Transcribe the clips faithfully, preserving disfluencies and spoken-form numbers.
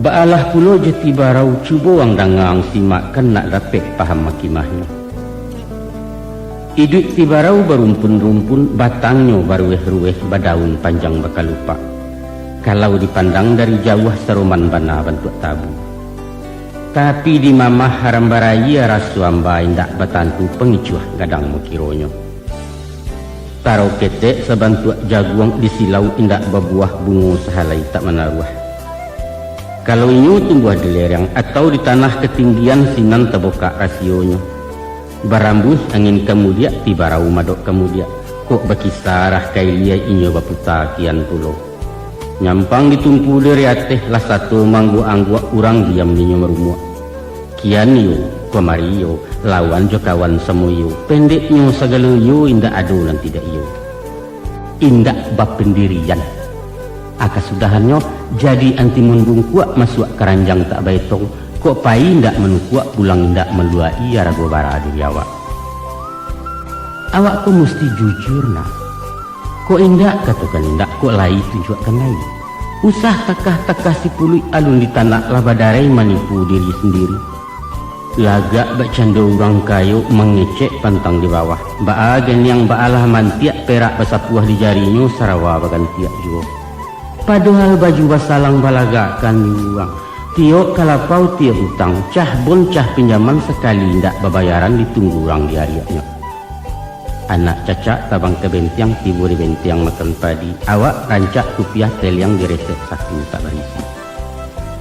Baalah pulo jo tibarau, cubo ang danga, ang simakkan, nak dapek paham makimahnyo. Iduik tibarau barumpun-rumpun, batangnyo baruweh-ruweh, badaun panjang bakalupak. Kalau dipandang dari jauah, saroman bana bantuak tabu. Tapi dimamah haram barayia, raso amba indak batantu, pangicuah gadang makironyo. Tarau ketek sabantuak jaguang, disilau indak babuah, bungo sahalai tak manaruah. Kalau inyo tumbuah di lereng atau di tanah katinggian, sinan tabukak rasionyo. Barambuih angin ka mudiak, tibarau madok ka mudiak. Kok bakisa arah ka ilia, inyo baputa kian pulo. Nyampang ditumpu dari ateh, lah sato maangguak-angguak, urang diam inyo marumuak. Kian iyo, kamari iyo, lawan jo kawan samo iyo, pendeknyo sagalo iyo, indak ado nan tidak iyo. Indak bapandirian. A kasudahannyo, jadi antimun bungkuak, masuak karanjang tak baetong, kok pai indak manukuak, pulang indak maluak-i, arago bara diri awak. Awak ko musti jujur, nak. Kok indak, katokan indak, kok lai, tunjuakkan lai. Usah takah-takah sipuluik, alun ditanak lah badarai, manipu diri sandiri. Lagak bakcando urang kayo, mangecek pantang di bawah. Baa ganiang, baalah mantiak, perak basapuah di jarinyo, sarawa bagantiak juo. Padohal baju basalang balagakkan di urang. Tiok ka lapau tiok utang, cah bon cah pinjaman, sakali indak babayaran, ditunggu urang di ariaknyo. Anak cacak tabang ka bentiang, tibo di bentiang makan padi, awak rancak kupiah, teliang diresek saku tak barisi.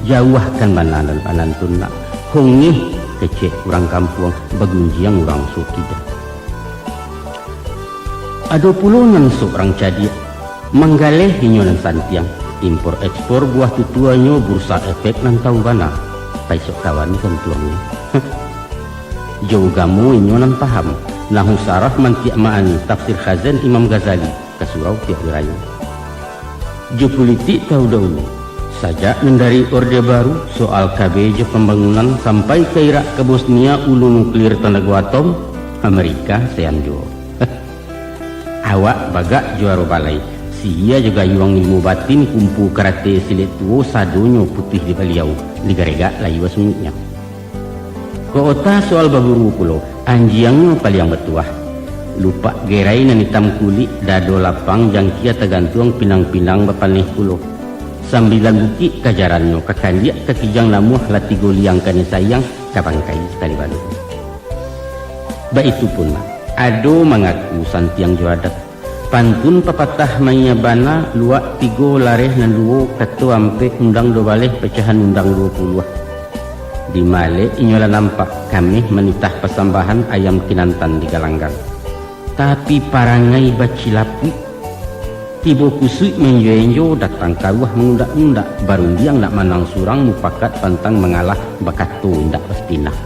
Jauahkan bana nan panantun, nak, hongeh kecek urang kampuang, bagunjiang urang sukida. Ado pulo nan surang cadiak, manggaleh inyo nan santiang. Impor ekspor buah tutuanyo, bursa efek nan tahu bana. Paisok kawan santuangnyo. Jo ugamo inyo nan paham. Nahu sarah mantiak ma'ani, tafsir Khazin Imam Ghazali, ka surau tiok hari rayo. Jo pulitik tahu dahulu. Sajak nan dari Orde Baru, soal K B jo pambangunan, sampai ka Irak ka Bosnia, ulu nuklir tanago atom, Amerika sayan juo. Awak bagak juaro balai, sihia jo gayuang ilmu batin, kumpu karate silek tuo, sadonyo putuih di baliau, digaregak layua sunguknyo. Kok ota soal baburu pulo, anjiangnyo paliang batuah. Lupak gerai nan itam kulik, dado lapang jangkia tagantuang, pinang-pinang bapaneh pulo. Sambilan bukik kajarannyo, ka kandiak ka kijang namuah, lah tigo liang kanai sayang, ka bangkai sakali balun. Baitu pulo, ado mangaku santiang jo adat. Pantun papatah maiya bana, luak tigo lareh nan duo, kato ampek undang duo baleh, pacahan undang duo puluah. Di malek inyo lah nampak, kameh manitah pasambahan, ayam kinantan di galanggang. Tapi parangai bacilapuik. Tibo kusuik maenjo-enjo, datang karuah mangundak-ngundak, barundiang nak manang surang, mupakat pantang mangalah, bakato indak basitinah.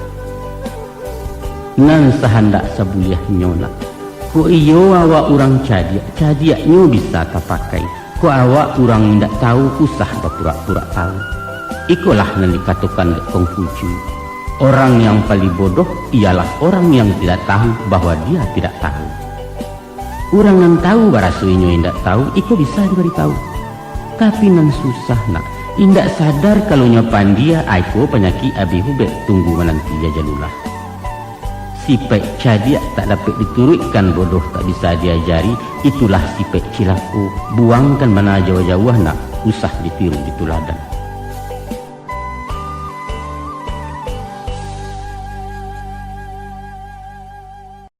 Nan sahandak sabuliahnyo nak. Kok iyo awak urang cadiak, cadiaknyo bisa tapakai. Kok awak urang indak tahu, usah bapurak-purak tahu. Ikolah nan dikatokan dek Kongfucu, "Orang yang paling bodoh ialah orang yang tidak tahu bahwa dia tidak tahu." Urang nan tahu baraso inyo indak tahu, iko bisa dibaritahu. Tapi nan susah nak, indak sadar kalau nyo pandia, a iko panyakik abih ubek, tunggu mananti ajalulah. Sipaik cadiak tak dapek dituruikkan, bodoh tak bisa diajari, itulah sipaik cilako. Buangkan bana jauah-jauah nak, usah ditiru dituladan.